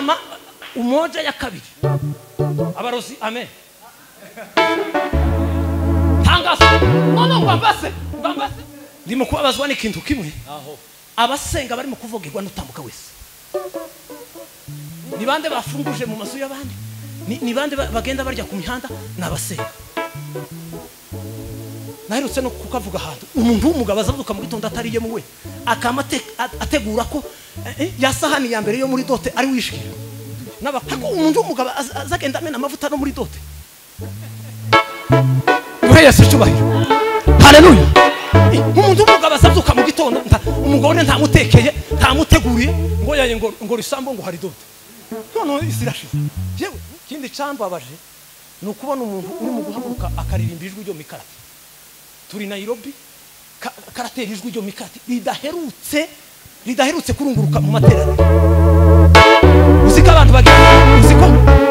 Gutarama umoja ya kabiri. Abarozi amen. Tangazo. No wambase, wambase. Ndimo kubabazwa n'ikintu kimwe. Aho. Abasenga bari mu kuvogerwa n'utambuka wese. Ni bande bafunguje mu mazu y'abandi? Ni bande bagenda barya ku mihanda nabasenga. Naherutse no kukavuga ahantu umuntu w'umugabo azavuka mu gitondo atariye muwe akama ategura ko ya sahani ya mbere yo muri dote ari wishikira. Nabako umuntu w'umugabo azagenda amena amavuta no muri dote. Duhe Yesu icyubahiro. Haleluya. Umuntu w'umugabo azavuka mu gitondo umugore ntamutekeye ntamuteguriye ngo yaye ngo risambo ngo hari dote. None isi irashize. Yewe ikindi cambabaje ni ukubona umuntu uri mu guhaguruka akaririmba ijwi ryo mikarati. Turi Nairobi karatera ijwi ryo mikati ridaherutse kurunguruka mu materaniro. Uziko abantu bagira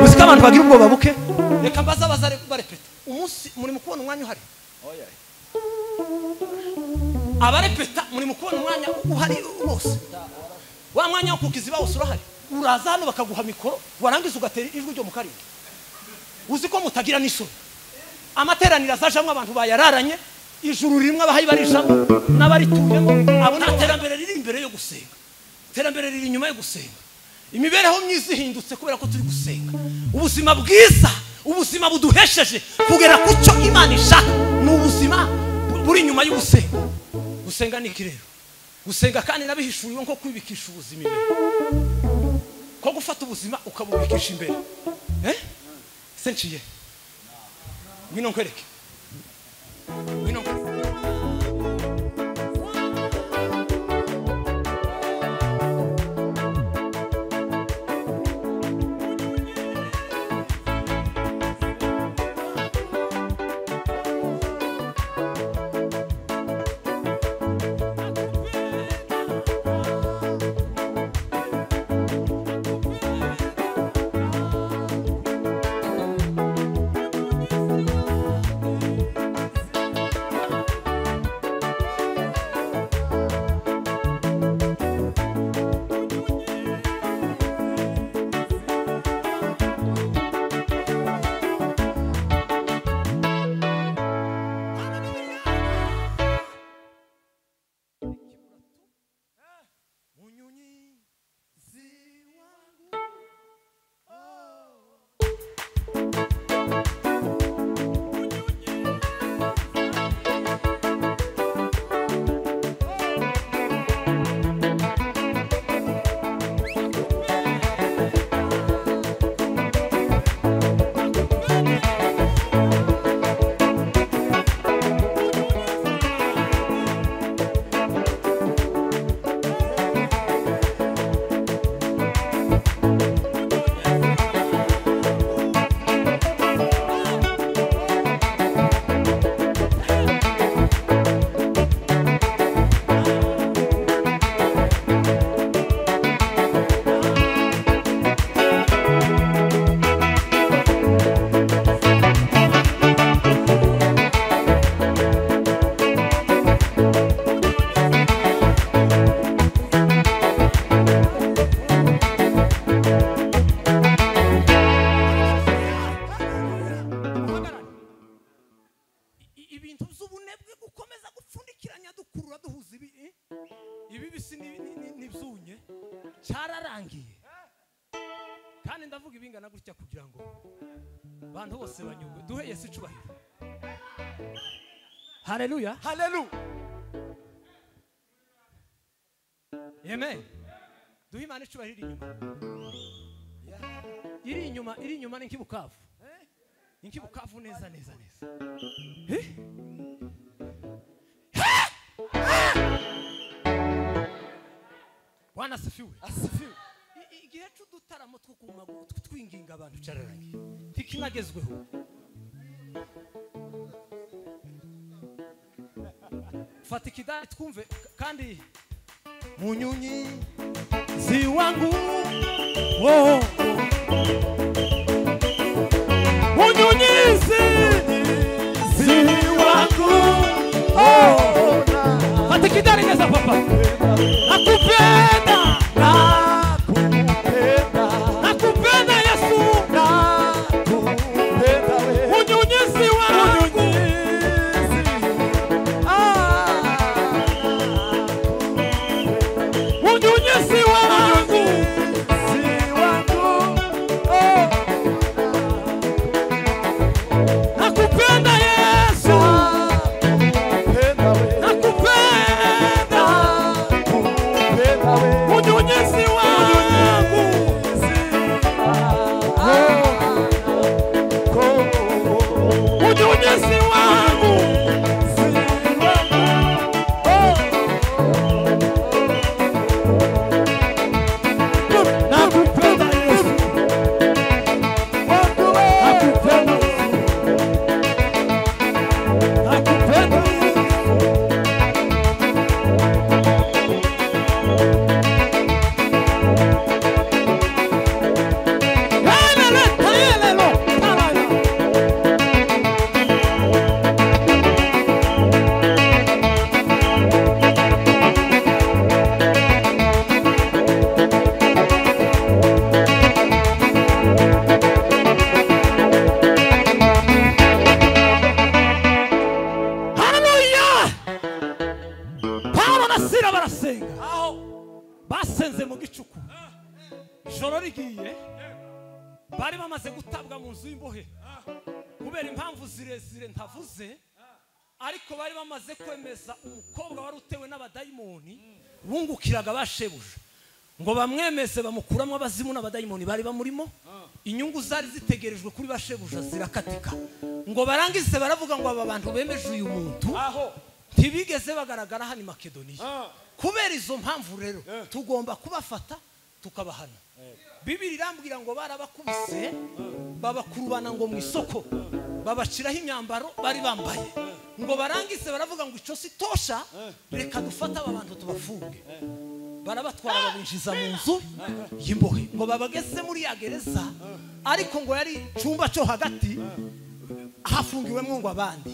uziko abantu bagira ubwoba buke. Reka mbaza bazare barepeta. Umunsi muri mu kubona umwanya uhari. Oya. Abarepeta muri mu kubona umwanya uhari wose. Wa mwanya wo kukiziba wose urahari. Uraza hano bakaguha mikoro warangiza ugatera ijwi ryo mu karindwi. Uziko mutagira n'isoni. Amateraniro azajamwe abantu bayararanye. Ijuru rimwe abahayi barijamo n'abarituyemo. Abo nta terambere riri imbere yo gusenga. Terambere riri inyuma yo gusenga. Imibereho myiza ihindutse kubera ko turi gusenga. Ubuzima bwiza, ubuzima buduhesheje kugera ku cyo Imana ishaka ni ubuzima buri inyuma yo gusenga. Gusenga ni iki rero? Gusenga kandi nabihishuriwe nko kwibikisha ubuzima imbere. Ko gufata ubuzima ukabubikisha imbere. Senciye. Ngwino nkwereke. Ngwino nkwereke. Kandi ndavuga ibingana gutya kugira ngo bantu bose banyumve. Duhe Yesu icyubahiro. Haleluya. Haleluya. Amen. Duhe Imana icyubahiro iri inyuma. Iri inyuma, iri inyuma ni nk'ibukavu. Ni nk'ibukavu neza neza neza. Bwana asifiwe. Asifiwe. Igihe cy'udutaramo two twinginga abantu cyararangiye. Tikinagezweho. Fata ikidari twumve kandi munyunyi zi wangu oh munyunyi zi wangu oh fata ikidari neza papa. Nakupenda, nakupenda, Ijoro rigiye bari bamaze gutabwa mu nzu y'imbohe kubera impamvu zirezire ntavuze, ariko bari bamaze kwemeza umukobwa wari utewe n'abadayimoni wungukiraga bashebuja ngo bamwemeze bamukuramo abazimu n'abadayimoni bari bamurimo. Inyungu zari zitegerejwe kuri bashebuja zirakatika, ngo barangize baravuga ngo aba bantu bemeje uyu muntu ntibigeze bagaragara hano i Makedoniya. Kubera izo mpamvu rero tugomba kubafata tukabahana. Bibiri irambwira ngo barabakubise babakurubana ngo mu isoko, babaciraho imyambaro bari bambaye, ngo barangize baravuga ngo ico si tosha, reka dufate aba bantu tubafunge. Barabatwara babinjiza mu nzu y'imbohe, ngo babageze muri ya gereza, ariko ngo yari cyumba cyo hagati hafungiwemo ngo abandi.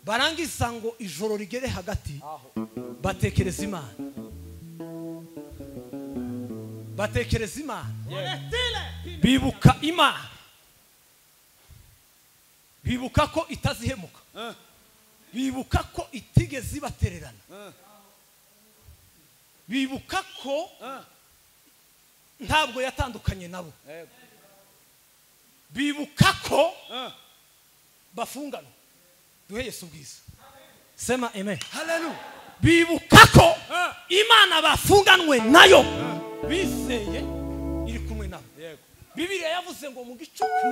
Barangiza ngo ijoro rigere hagati batekereza Imana, batekereza Imana, bibuka Imana, bibuka ko itazihemuka, bibuka ko itigeze ibatererana, bibuka ko ntabwo yatandukanye nabo, bibuka ko bafungana. Duhe Yesu ubwiza. Sema amen. Haleluya. Bibuka ko Imana bafunganwe nayo bizeye iri kumwe nabo. Bibiliya yavuze ngo mu gicuku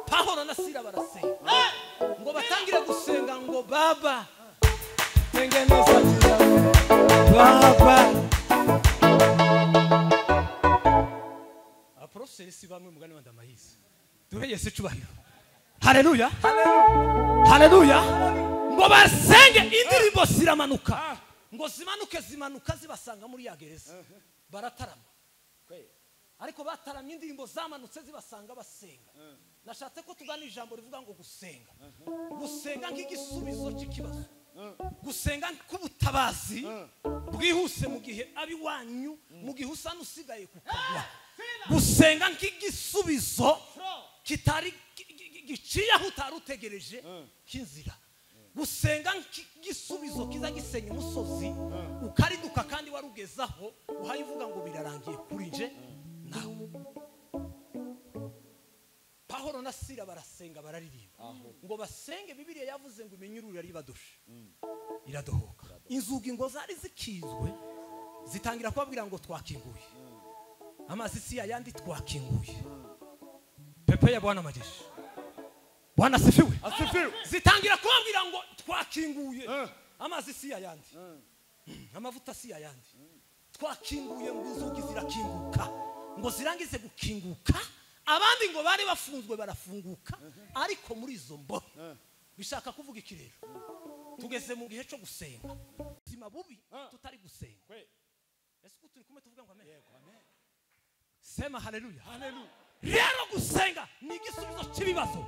Pawulo na Sila barasenga, ngo batangire gusenga ngo baba tengeneza njia baba. Abaprofeseri si bamwe mugani wa Ndamayizi. Duhe Yesu icubahiro. Haleluya. Haleluya. Ngo basenge indirimbo ziramanuka, ngo zimanuke zimanuka zibasanga muri ya gereza baratarama. Ariko bataramye indirimbo zamanutse zibasanga basenga. Nashatse ko tugana ijambo rivuga ngo gusenga, gusenga nk'igisubizo cy'ikibazo, gusenga nk'ubutabazi bwihuse mu gihe abiwanyu, mu gihe usa n'usigaye kukagwa, gusenga nk'igisubizo kitari giciye aho utari utegereje k'inzira, gusenga nk'igisubizo kiza gisenya umusozi ukariduka kandi warugezaho uhayivuga ngo birarangiye kuri nje nawe. Pawulo na Sila barasenga bararirimba, ngo basenge. Bibiliya yavuze ngo iminyururu yari ibadoshe iradohoka, inzugi ngo zari zikinzwe zitangira kubabwira ngo twakinguye, amazi si yayandi twakinguye. Pepe ya Bwana majeshi. Bwana asifiwe. Asifiwe. Zitangira kubabwira ngo twakinguye, amazi si yayandi, amavuta si yayandi, twakinguye. Ngo inzugi zirakinguka, ngo zirangize gukinguka abandi ngo bari bafunzwe barafunguka. Ariko muri izo mbohe bishaka kuvuga iki rero? Tugeze mu gihe cyo gusenga, ubuzima bubi tutari gusenga. Ese ko turi kumwe tuvuga ngo amen? Sema haleluya. Haleluya. Rero gusenga ni igisubizo cy'ibibazo.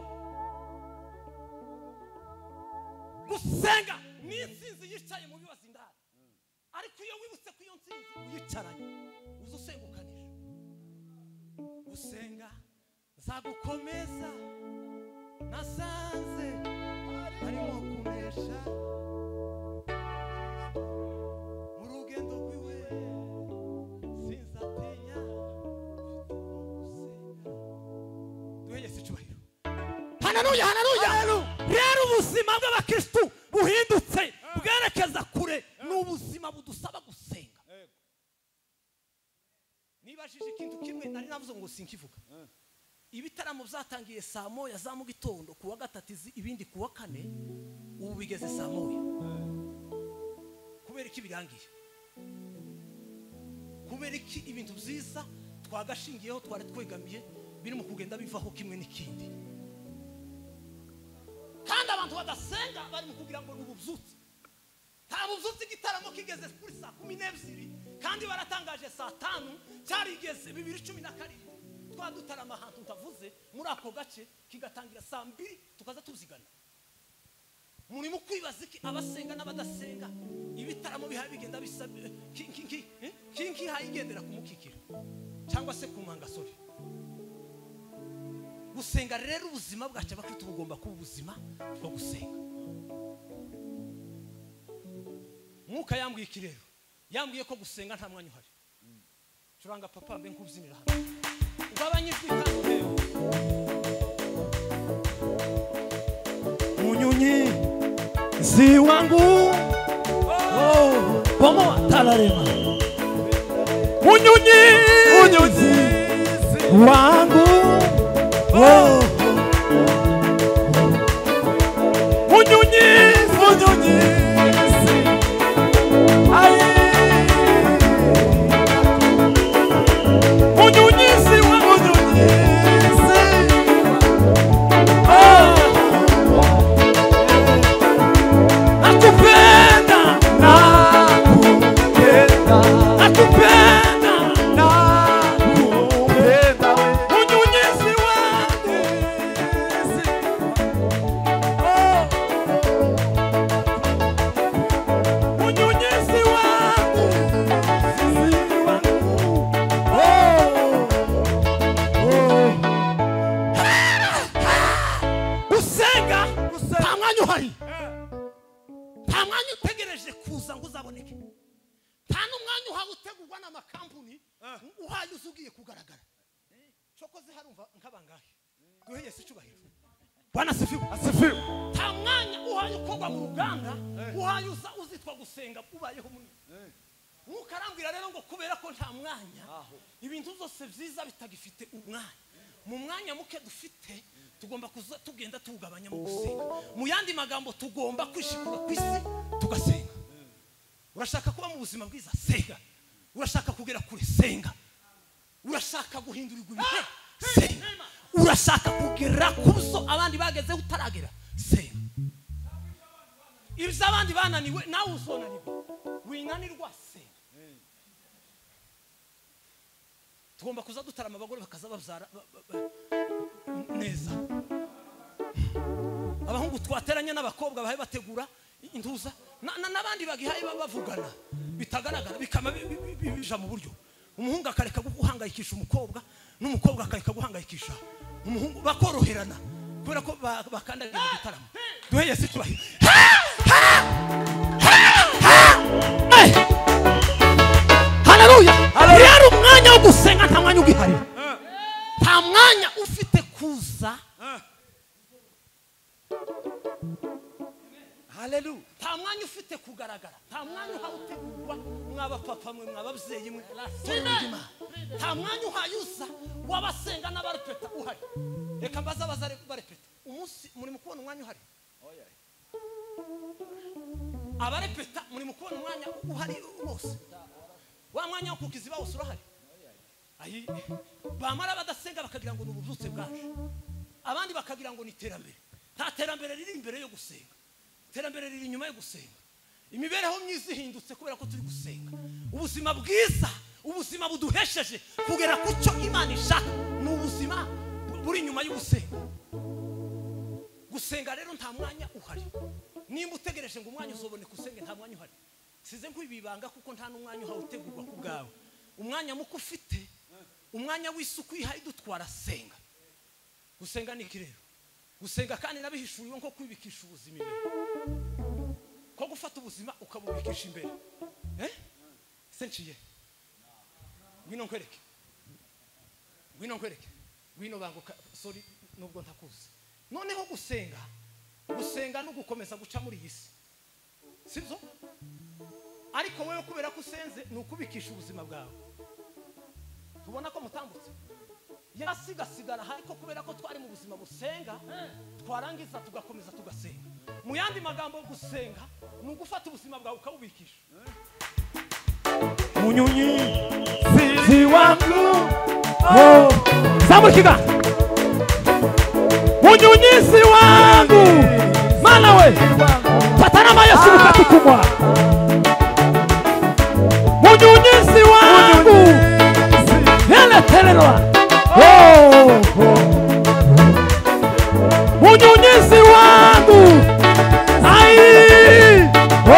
Gusenga ni intsinzi yicaye mu bibazo indani, ariko iyo wibutse ko iyo ntsinzi uyicaranye uza usengukanisha. Gusenga nzagukomeza, nasanze harimo kunesha mu rugendo rwiwe, sinzatinya gusenga. Duhe Yesu icyubahiro. Haleluya, haleluya. Rero ubuzima bw'abakristu buhindutse bwerekeza kure ni ubuzima budusaba gusenga. Nibajije ikintu kimwe nari navuze ngo sinkivuga. Ibitaramo byatangiye saa moya za mu gitondo kuwa gatatu, ibindi kuwa kane, ubu bigeze saa moya. Kubera iki birangiye? Kubera iki ibintu byiza twagashingiyeho twari twegamiye biri mu kugenda bivaho kimwe n'ikindi? Kandi abantu badasenga bari mu kugira ngo n'ububyutse. Nta bubyutse igitaramo kigeze kuri saa 12 kandi baratangaje saa 5, cyarigeze 2017 twadutarama ahantu ntavuze muri ako gace, kigatangira saa 2 tukaza tuzigana. Muri mu kwibaza iki abasenga n'abadasenga ibitaramo bihaye bigenda bisa kinki hayigendera kumukikira cyangwa se kumangasore. Gusenga rero ubuzima bwacu abakristo bugomba kuba ubuzima bwo gusenga. Mwuka yambwiye iki rero? Yambwiye ko gusenga nta mwanya uhari. Curanga papa mbe nkubyinira hano. Ugabanye ijwi kandi urebe. Munyunyizi wangu, oh, bomoa talarema. Munyunyizi wangu, oh, munyunyizi, munyunyizi, ai, munyunyizi wa munyunyizi, oh, nakupenda, nakupenda, nakupenda, nakupenda, munyunyizi wangu, oh, munyunyizi wangu, oh, oh. Gusenga nta mwanya uhari, nta mwanya utegereje kuza ngo uzaboneke, nta n'umwanya uhawe utegurwa n'amakampuni uhaye uza ugiye kugaragara. Cokoze harumva nk'abangahe? Duhe Yesu icyubahiro. Bwana asifiwe. Asifiwe. Nta mwanya uhaye ukorwa mu ruganda, uhaye uza uzitwa gusenga ubayeho munini. Mwuka arambwira rero ngo kubera ko nta mwanya, ibintu byose byiza bitagifite umwanya. Mu mwanya muke dufite tugomba kuza tugenda tuwugabanya mu gusenga. Mu yandi magambo tugomba kwishikura ku isi tugasenga. Urashaka kuba mu buzima bwiza, senga. Urashaka kugera kure, senga. Urashaka guhindurirwa ibihe, senga. Urashaka kugera ku zo abandi bagezeho utaragera, senga. Ibyo abandi bananiwe nawe uzonanirwa, winanirwa, senga. Tugomba kuza dutarama abagore bakaza babyara neza. Abahungu twateranye n'abakobwa bahaye bategura intuza n'abandi bagihaye bavugana bitagaragara, bikama bija mu buryo. Umuhungu akareka guhangayikisha umukobwa, n'umukobwa akareka guhangayikisha umuhungu, bakoroherana kubera ko bakandagira mu gitaramo. Duhe Yesu icyubahiro. Haleluya. Rero umwanya wo gusenga nta mwanya ugihari, nta mwanya ufite kuza. Haleluya. Nta mwanya ufite kugaragara, nta mwanya uhawe utegurwa mw'abapapa mwe, mw'ababyeyi mwe, torero. Nta mwanya uhaye uza w'abasenga n'abarepeta uhari. Reka mbaze abaza barepeta, umunsi muri mu kubona umwanya uhari? Abarepeta muri mu kubona umwanya uhari wose? Wa mwanya wo kukiziba wose urahari? Ayi, bamara badasenga bakagira ngo ni ububyutse bwaje, abandi bakagira ngo ni iterambere. Nta terambere riri imbere yo gusenga, iterambere riri inyuma yo gusenga. Imibereho myiza ihindutse kubera ko turi gusenga. Ubuzima bwiza, ubuzima buduhesheje kugera ku cyo Imana ishaka, ni ubuzima buri inyuma yo gusenga. Gusenga rero nta mwanya uhari. Nimba utegereje ngo umwanya uzoboneka usenge, nta mwanya uhari. Size nkwibibanga kuko nta n'umwanya uhawe utegurwa ku bwawe. Umwanya muko ufite, umwanya w'isuku ihaye dutwara, senga. Gusenga ni iki rero? Gusenga kandi nabihishuriwe nko kwibikisha ubuzima imbere, ko gufata ubuzima ukabubikisha imbere. Se nciye, ngwino nkwereke, ngwino nkwereke, ngwino banguka, sorry nubwo ntakuzi. Noneho gusenga, gusenga no gukomeza guca muri iyi si, sibyo? Ariko wewe kubera ko usenze ni ukubikisha ubuzima bwawe. Tubona ko mutambutse yasigasigara, ariko kubera ko twari mu buzima busenga twarangiza tugakomeza tugasenga. Mu yandi magambo gusenga ni ugufata ubuzima bwawe ukabubikisha. Munyunyizi wangu, oh, zamura ikiganza. Munyunyizi wangu, mana we, fatana na Yesu ukati kumwa. Munyunyizi wangu, hele tererwa. Oh, oh. Munyunyizi wangu, ai, oh,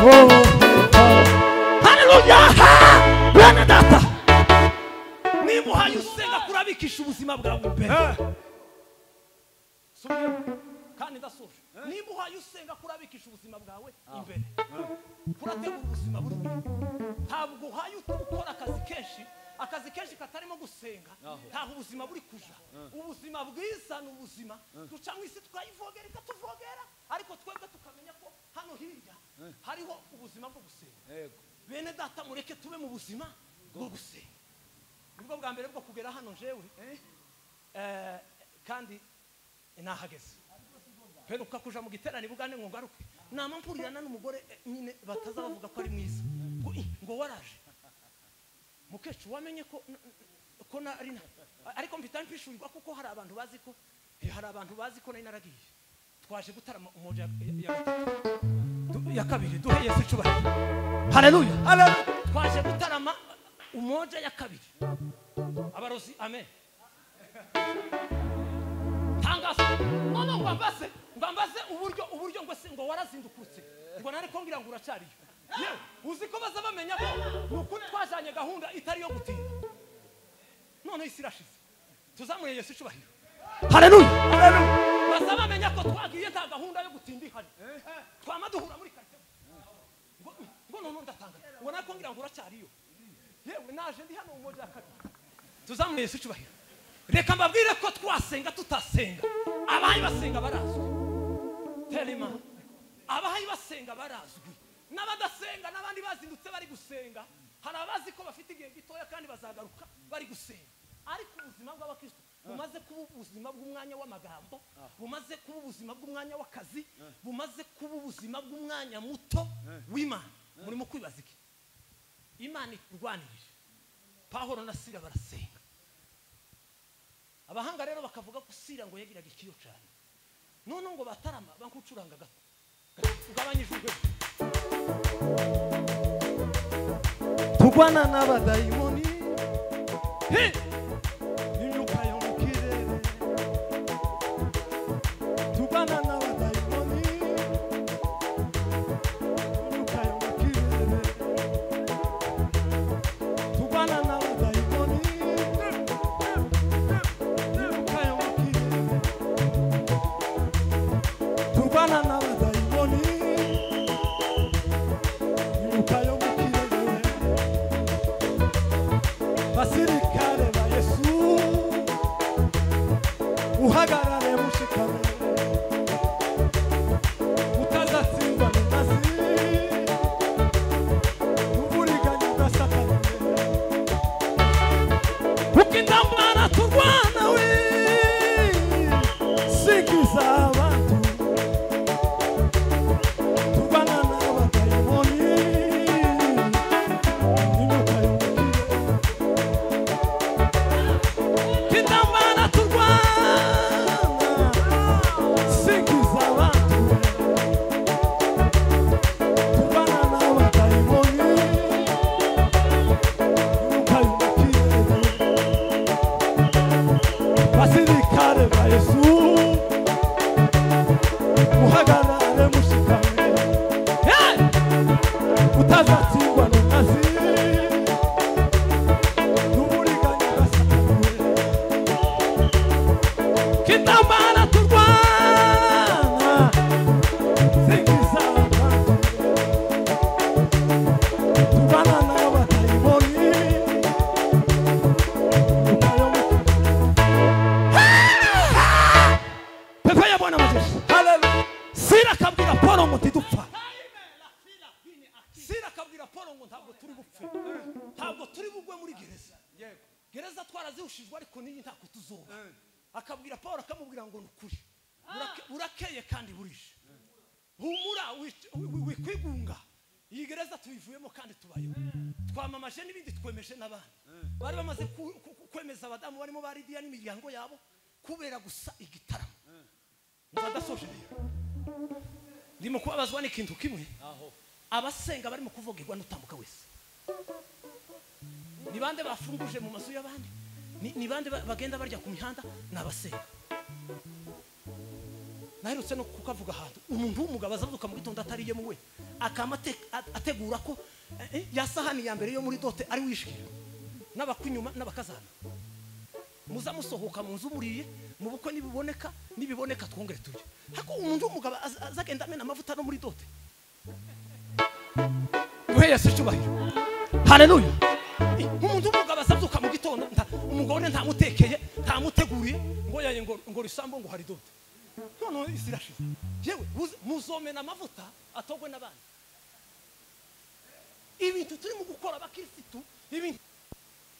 oh, oh. Haleluya. Bwana data, niba uhaye usenga kurabikisha ubuzima bwawe imbere. Kandi ndasoje. Niba uhaye usenga kurabikisha ubuzima bwawe imbere, kurategura ubuzima buri imbere. Ntabwo uhaye ukora akazi kenshi, Akazi kenshi katarimo gusenga ntaho ubuzima buri kuja. Ubuzima bwiza ni ubuzima duca mu isi tukayivogera ikatuvogera, ariko twebwe tukamenya ko hano hirya hariho ubuzima bwo gusenga. Bene data mureke tube mu buzima bwo gusenga. Nibwo bwa mbere bwo kugera hano jewe kandi nahageze mperuka kuja mu giterane bugane ngo ngaruke nama mpurirana n'umugore nyine bataza bavuga ko ari mwiza ngo waraje mukecuru wamenye ko nari ariko mpita mpishurirwa kuko hari abantu bazi ko nari naragiye. Twaje gutarama umoja ya kabiri duhe Yesu icubahiro. Haleluya. Twaje gutarama umoja ya kabiri abarozi amen. Tangazo none ngwambaze uburyo ngo se ngo warazindukutse ngo nari ko ngira ngo uracariyo. Yewe uzi ko baza bamenya ko nukuri twajanye gahunda itari yo gutinda. None isi irashize tuzamuye Yesu icubahiro. Haleluya. Baza bamenya ko twagiye nta gahunda yo gutinda ihari. Twama duhura muri quartier ngo none ndatanga ngo nari ko ngira ngo uracariyo. Yewe naje ndi hano umoja kabiri tuzamuye Yesu icubahiro. Reka mbabwire ko twasenga tutasenga abahayi basenga barazwi. Telema abahayi basenga barazwi n'abadasenga n'abandi bazindutse bari gusenga. Hari abazi ko bafite igihe gitoya kandi bazagaruka bari gusenga. Ariko ubuzima bw'abakristo bumaze kuba ubuzima bw'umwanya w'amagambo, bumaze kuba ubuzima bw'umwanya w'akazi, bumaze kuba ubuzima bw'umwanya muto w'Imana. Murimo kwibaza iki? Imana ikurwanirije. Pawulo na Sila barasenga. Abahanga rero bakavuga ko Sila ngo yagiraga ikiyo cyane. None ngo batarama bankucuranga gato ugabanyije urwego. Turwana n'abadayimoni imyuka yo mu kirere. Turwana n'abadayimoni imyuka yo mu kirere. Turwana n'abadayimoni imyuka yo mu kirere. Turwana n'abadayimoni imyuka yo mu kirere. Basirikare ba Yesu uhagarare mushikame utazatsindwa n'amazi n'uburiganya bwa Satani. Kuko intambara turwana we sikiza abantu. Turwana n'abadayimoni imyuka yo mu kirere. Intambara turwana sikiza abantu. Turwana n'abadayimoni imyuka yo mu kirere. Basirikare ba Yesu uhagarare mushikame utazatsindwa n'amazi n'uburiganya bwa Satani. Intambara turwana sikiza abantu. Turwana n'abadayimoni imyuka yo mu Pepe ya Bwana majeshi. Haleluya. Sila akabwira Paulo ngo ntidupfa. Sila akabwira Paulo ngo ntabwo turi bupfe. Ntabwo turi bugwe muri gereza. Gereza twarazihushijwe ariko n'iyi ntako tuzoba. Akabwira Paulo akamubwira ngo nukuri. Burakeye kandi burije. Humura wikwigunga. Iyi gereza tuyivuyemo kandi tubayeho. Twamamaje n'ibindi twemeje n'abandi. Bari bamaze kwemeza abadamu barimo ba Lidiya n'imiryango yabo kubera gusa igitaramo. Mvadasoje rero. Ndimo kubabazwa n'ikintu kimwe. Abasenga barimo kuvogerwa n'utambuka wese. Ni bande bafunguje mu mazu y'abandi? Ni bande bagenda barya ku mihanda? N'abasenga. Naherutse no kukavuga ahantu umuntu w'umugabo azavuka mu gitondo atariye mu we akama ategura ko ya sahani ya mbere yo muri dote ari wishikira n'abakunyuma n'abakazana. Muza musohoka mu nzu muriye mu bukwe nibiboneka twongere tujye. Hako umuntu w'umugabo azagenda amena amavuta no muri dote. Duhe Yesu icubahiro. Haleluya. Umuntu w'umugabo azabyuka mu gitondo umugore ntamutekeye ntamuteguriye ngo yaye ngo risambo ngo hari dote. None isi irashize. Yewe muzomena amavuta atogwe n'abandi. Ibintu turimo gukora abakirisitu, ibintu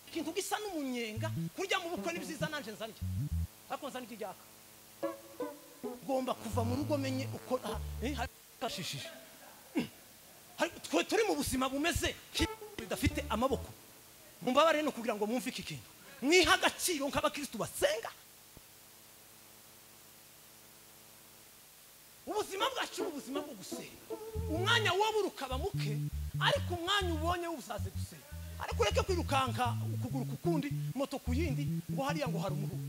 ikintu gisa n'umunyenga kurya mu bukwe ni byiza nanje nzanjye. Ariko nzanjye iryaka. Ngomba kuva mu rugo menye uko kashishije. Twe turi mu buzima bumeze bidafite amaboko. Mumbabare no kugira ngo mwumve iki kintu. Mwiha agaciro nk'abakristo basenga. Ubuzima bwacu ubuzima bwo gusenga. Umwanya wowe urukaba muke ariko umwanya ubonye uzaze gusenga. Ariko ureke kwirukanka ukuguru kukundi moto kuyindi ngo hariya ngo hari umuruho.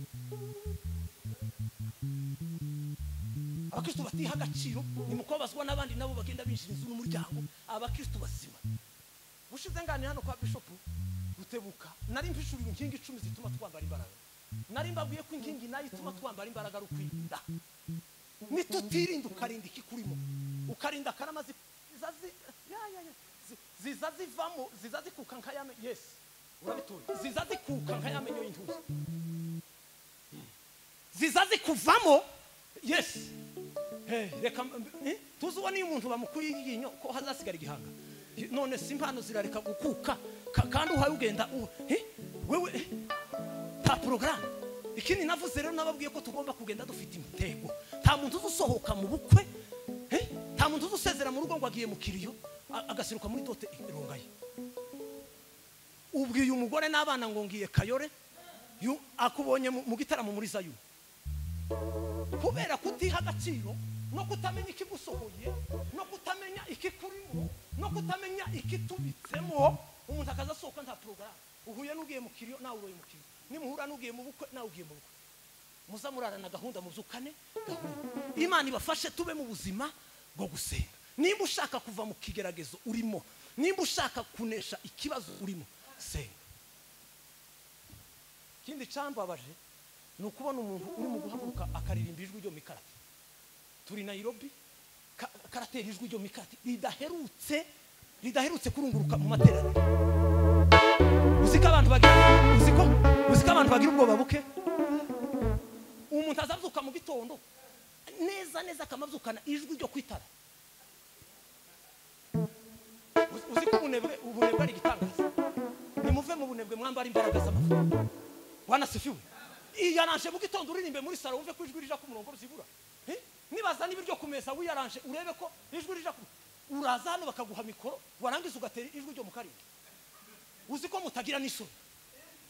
Abakristo batiha agaciro ni mukobazwa n'abandi nabo bagenda binjira inzu n'umuryango. Abakristo bazima. Bushize ngani hano kwa Bishop Rutebuka nari mpishurira inkingi 10 zituma twambara imbaraga. Nari mbabwiye ko inkingi nayo ituma twambara imbaraga ari ukwirinda. Nitutirinda ukarinda ikikurimo. Ukarinda karama ziza zivamo ziza zikuka nka yame yes urabituye ziza zikuka nka yamenyo y'intuzi. Ziza zikuvamo yes. Hey, reka tuzubona iyo umuntu bamukuye iryinyo ko hazasigara igihanga. None si impano zirareka gukuka kandi uhaye ugenda wewe ta programme. Ikindi navuze rero nababwiye ko tugomba kugenda dufite intego. Nta muntu uzosohoka mu bukwe, nta muntu uzosezera mu rugo ngo agiye mu kiriyo agasiruka muri dote irongaye. Ubwiye umugore n'abana ngo ngiye Kayore, akubonye mu gitaramo muri Zayu. Kubera kutiha agaciro no kutamenya ikigusohoye no kutamenya ikikurimo no kutamenya ikitubitsemo, umuntu akazasohoka nta programme. Uhuye n'ugiye mu kiriyo nawe uroye mu kiriyo, nimuhura n'ugiye mu bukwe nawe ugiye mu bukwe. Muzamurarana gahunda muzukane gahunda. Imana ibafashe tube mu buzima bwo gusenga. Nimba ushaka kuva mu kigeragezo urimo, nimba ushaka kunesha ikibazo urimo, senga. Ikindi cambabaje ni ukubona umuntu urimo guhaguruka akaririmba ijwi ryo mikarati. Turi Nairobi, karatera ijwi ryo mikarati ridaherutse kurunguruka mu materaniro. Uziko abantu bagira ubwoba buke. Umuntu azabyuka mu gitondo neza neza akamabyukana ijwi ryo kwitara. Uziko ubunebwe ari igitangaza. Nimuve mu bunebwe mwambara imbaraga z'amavuta. Bwana sifiwe. Iyaranje mu gitondo uririmbe muri salo wumve ko ijwi rija ku murongo ruzibura. Nibaza n'ibiryo kumeza wiyaranje urebe ko ijwi rija ku uraza hano bakaguha mikoro warangiza ugatera ijwi ryo mu karindwi. Uzi ko mutagira n'isoni.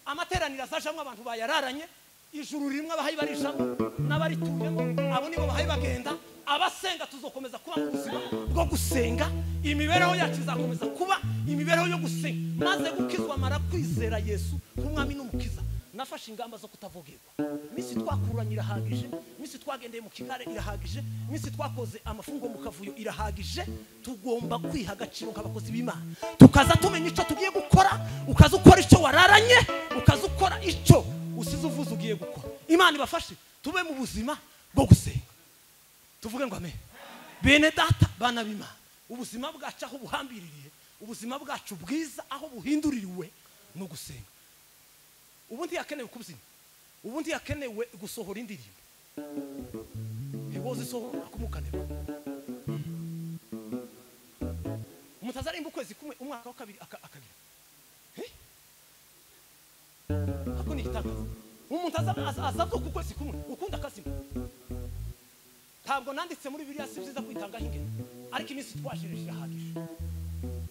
Amateraniro azajamwe abantu bayararanye, ijuru rimwe abahayi barijamo n'abarituyemo, abo nibo bahayi bagenda. Abasenga tuzokomeza kuba mu buzima bwo gusenga, imibereho yacu izakomeza kuba imibereho yo gusenga. Maze gukizwa mara kwizera Yesu nk'umwami n'umukiza, nafashe ingamba zo kutavogerwa. Iminsi twakuranye irahagije, iminsi twagendeye mu kigare irahagije, iminsi twakoze amafungo mu kavuyo irahagije. Tugomba kwiha agaciro nk'abakozi b'Imana, tukaza tumenya icyo tugiye gukora. Ukaza ukora icyo wararanye, ukaza ukora icyo usize uvuze ugiye gukora. Imana ibafashe tube mu buzima bwo gusenga. Tuvuge ngo amen. Bene data bana b'Imana, ubuzima bwacu aho buhambiririye, ubuzima bwacu bwiza aho buhinduririwe no gusenga. Ubundi yakenewe kubyina, ubundi yakenewe gusohora indirimbo. Hewoze sohora kumukaneba. Umuntu azarimba ukwezi kumwe umwaka wa kabiri akagira. Ako ni igitangaza. Umuntu azavuka ukwezi kumwe ukunda akazima. Ntabwo nanditse muri Bibiliya si byiza kwitangaho ingero, ariko iminsi twashirije irahagije.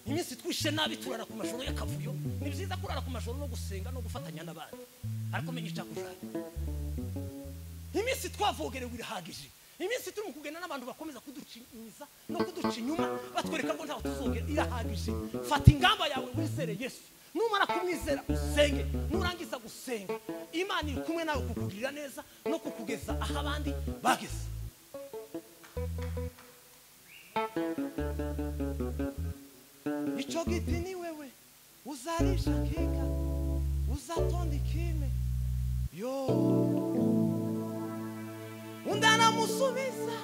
Iminsi twishe nabi turara ku majoro y'akavuyo. Ni byiza kurara ku majoro no gusenga no gufatanya n'abandi, ariko menya icyakujaye. Iminsi twavogerewe irahagije. Iminsi turi mu kugenda n'abantu bakomeza kuducinyiza no kuduca inyuma batwereka ko ntaho tuzogera irahagije. Fata ingamba yawe wizere Yesu. Numara kumwizera usenge, nurangiza gusenga Imana iri kumwe nawe kukugirira neza no kukugeza aho abandi bageze. Ico giti ni wewe uzarisha kika uzatonda ikime yo. Undi aramusubiza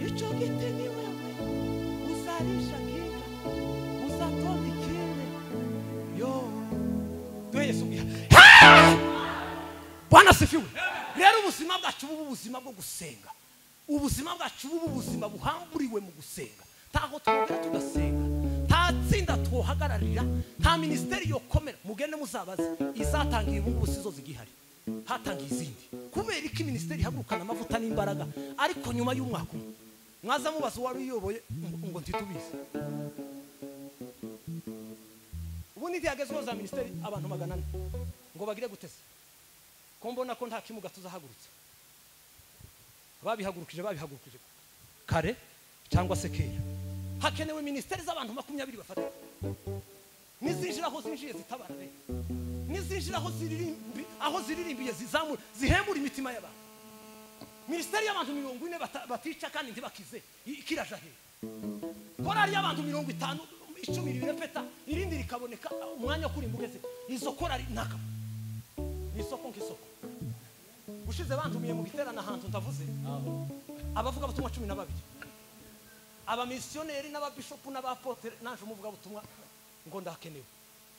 ico giti ni wewe uzarisha kika uzatonda ikime yo. Muhe Yesu ubwiha. Bwana sifiwe. Rero ubuzima bwacu bubu ubuzima bwo gusenga. Ubuzima bwacu bubu ubuzima buhamburiwe mu gusenga. Taho twogera tugasenga. Nta tsinda twohagararira, nta ministeri yo komera. Mugende muzabaze izatangiye ubu ngubu sizo zigihari. Hatangiye izindi. Kubera iki ministeri ihagurukana amavuta n'imbaraga, ariko nyuma y'umwaka umwe mwaza mubaza uwari uyoboye ngo ntitubizi. Ubu ntiyagezweho za ministeri abantu 400 ngo bagire gutese. Ko mbona ko nta kimuga tuzahagurutsa. Babihagurukije kare cyangwa se kera. Hakenewe ministeri z'abantu 20 bafatika. Nizinjira aho zinjiye zitabara rero. Nizinjira aho ziririmbi, aho ziririmbiye zizamura, zihemura imitima y'abantu. Ministeri y'abantu 40 batica kandi ntibakize ikiraja he. Korali y'abantu 50 10 birepeta irindi rikaboneka umwanya kuri mbugeze. Izo korali naka. Ni isoko nk'isoko. Ushize bantumiye mu giterana ahantu ndavuze. Abavuga butumwa 12. Abamissioneri n'ababishopu n'abapotere naje umuvuga butumwa ngo ndakenewe.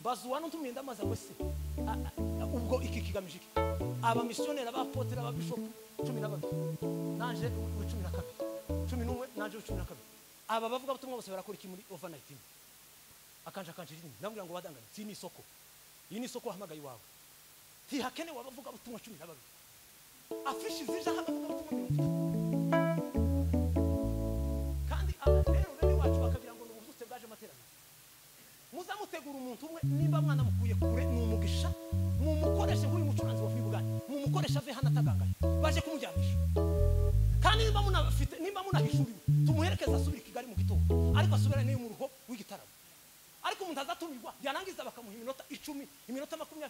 Mbazuwa ntumiye ndamaza wese. Ubwo iki kigamije iki? Abamissioneri abapotere ababishopu 12. Naje 12. 11 naje 12. Aba bavuga butumwa bose barakora iki muri overnight. Akanje rini ndabwira ngo badangane si ni isoko. Iyi ni isoko wahamagaye iwawe. Tihakenewe abavuga butumwa 12. Afishi zija abavuga butumwa 30. Kandi rero bene wacu bakagira ngo n'ubuzutse bwaje amateraniro. Muzamutegura umuntu umwe nimba mwana mukuye kure ni umugisha, mumukoreshe nk'uyu mucuranzi wa Buganda, mumukoreshe ave hano atagangaye baje kumujyanisha. Kandi nimba munafite, nimba munahishuriwe tumuherekeza asubira i Kigali mu gitondo, ariko asubira n'iyo mu rugo w'igitaramo. Ariko umuntu azatumirwa yarangiza bakamuha iminota 10, iminota 20.